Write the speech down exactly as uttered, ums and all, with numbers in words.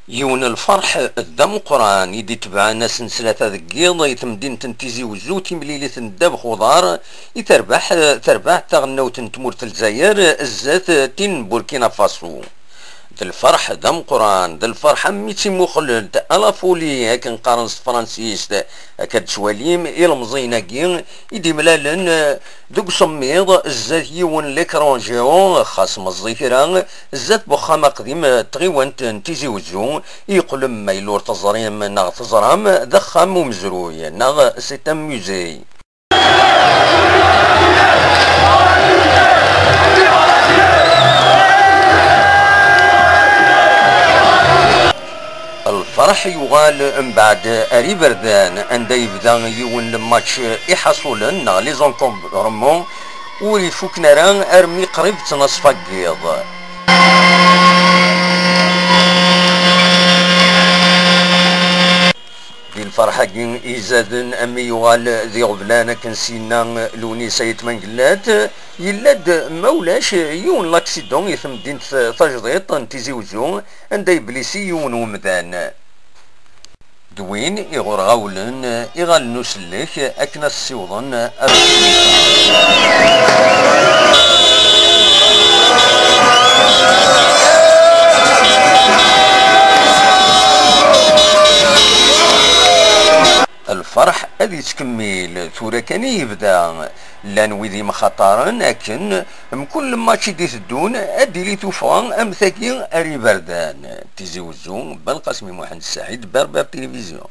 Yiwen n lferḥ d ameqqran i d-itebɛen ass n tlata deg yiḍ i temdint n Tizi Wezzu, timlilit n ddabex uḍar i terbeḥ, terbeḥ taɣelnawt n tmurt n Lezzayer zdat tin n Burkina Faso. D lferḥ d ameqqran, d lferḥ am mi tt-imuqlent, à la folie akken qqaren s tefransist. Akka d-tettwalim ilemẓiyen-agi i d-imlalen deg usemmiḍ zdat yiwen l'écran géant, xas meẓẓi kra, zdat n uxxam aqdim n tɣiwant n Tizi Wezzu, yeqqel, ma yella ur teẓrim neɣ teẓram, d axxam umezruy, neɣ c'est un musée. Lferḥ yuɣal mbeɛd ar iberdan, anda yebda yiwen n lmatch iḥaṣulen neɣ les encombrements ur ifuken ara armi qrib ttnaṣfa n yiḍ. Di lferḥ-agi izaden, am mi yuɣal d iɣeblan, akken s-yenna Lewnis Ayt Mengellat, yella-d, ma ulac, yiwen n laksidan i temdint tajdiṭ n Tizi Wezzu, anda yeblisi yiwen wemdan. D win i ɣur ɣawlen iɣallen n usellek akken ad t-ssiwḍen ar usellek. Lferḥ ad yettkemmil, tura kan i yebda. Llan wid yemxaṭaren akken mkul lmatch i d-iteddun ad d-tili tuffɣa am tagi ar iberdan. Tizi Wezzu, Belqasem Muḥend Saɛid, Berber Télévision.